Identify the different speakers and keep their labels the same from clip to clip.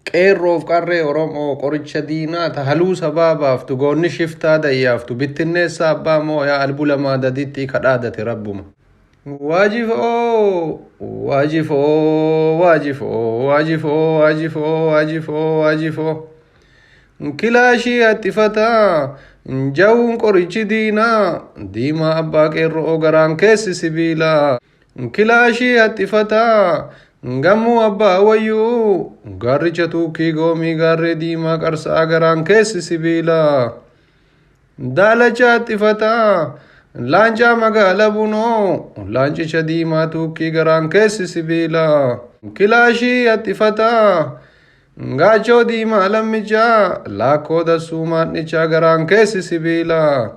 Speaker 1: Qeerroof qarree Oromoo qoricha diinaa ta haluu sabaa baaftu goonni shiftaa dayyaaftu bittinneessa abbaa mooyaa albulamaa daditti kadhaadate rabbuma. Waajifoo waajifoo waajifoo waajifoo waajifoo waajifoo waajifoo. Kilaashii haxxifataa jawuun qorichi diinaa diimaa abbaa qeerroo garaan keessi sibiilaa. Kilaashii haxxifataa gamoo abbaa wayyuu gaarricha tuukkii goomii gaarree diimaa qarsaa garaan keessi sibiilaa. Daalacha haxxifataa laancaa magaala bunoo laancicha diimaa tuukkii garaan keessi sibiilaa. Kilaashii haxxifataa gaachoo diimaa lammichaa laakkoo dassuu maadhichaa garaan keessi sibiilaa.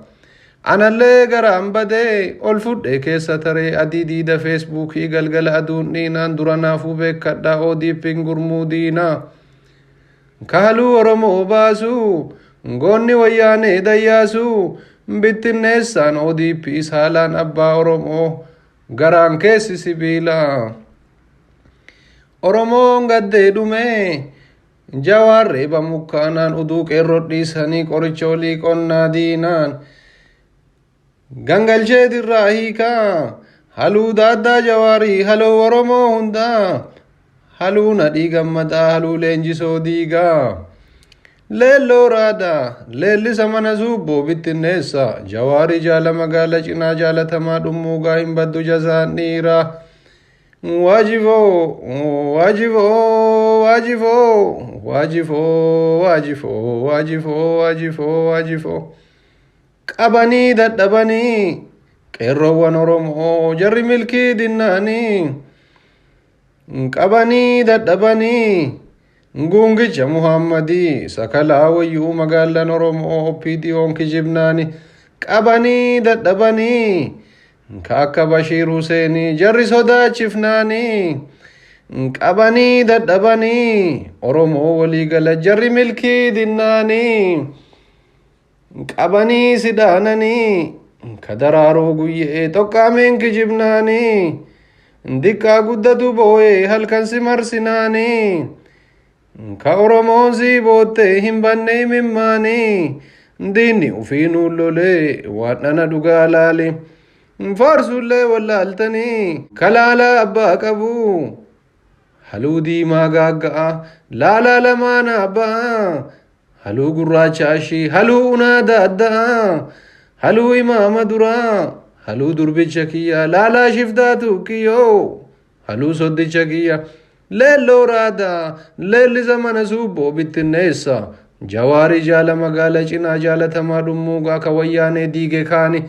Speaker 1: Anallee garaan badee ol fudhee keessa taree adii diida feesbuukii galgala aduun dhiinaan dura naafuu beekadhaa ODP'n gurmuu diinaa. Kaaluu Oromoo baasuu goonni wayyaanee dayyaasuu bittinneessaan ODP saalaan abbaa Oromoo garaan keessi sibiilaa. Oromoon gaddee dhumee Jawaar reeba mukkaanaan uduu qeerroo dhiisanii qoricha olii qonnaa diinaan. Gangalchee dirraa hiikaa haluu daaddaa jawaarii haluu Oromoo hundaa haluu nadhii gammadaa haluu leenjisoo diigaa. Leelloo raadaa leellisa mana suubboo bittinneessa jawaarii jaala magaala cinaa jaalatamaa dhummuugaa hin baddu jazaan dhiiraa. Waajifoo waajifoo waajifoo waajifoo waajifoo waajifoo waajifoo waajifoo. Qabanii dadhabanii qeerroowwan Oromoo jarri milkii dinnaanii qabanii dadhabanii gungicha Muhammadii sakalaa wayyuu magaalaan Oromoo OPDO'n kijibnaani qabanii dadhabanii ka akka Bashiir Huseenii jarri sodaachifnaanii qabanii dadhabanii Oromoo waliigala jarri milkii dinnaanii. Qabanii si dhaananii ka daraaroo guyyee tokkaameen kijibnaanii diqqaa guddatu boo'ee halkan si marsinaanii ka Oromoon si boottee hin banne mimmaanii diinni ufiinuu lolee waan dhana dhugaa laali faarsullee wallaaltanii kalaalaa abbaa qabu haluu diimaa gaagga'a laalaa lamaan abbaa haluu gurraacha ashii haluu unaa daaddaa haluu imaama duraa haluu durbicha kiyya laalaa shiftaa tuukiyyoo haluu soddicha kiyya leelloo raadaa leellisa mana suubboo bittinneessa jawaarii jaala magaala cinaa jaalatamaa dhummuugaa ka wayyaanee diige kaani.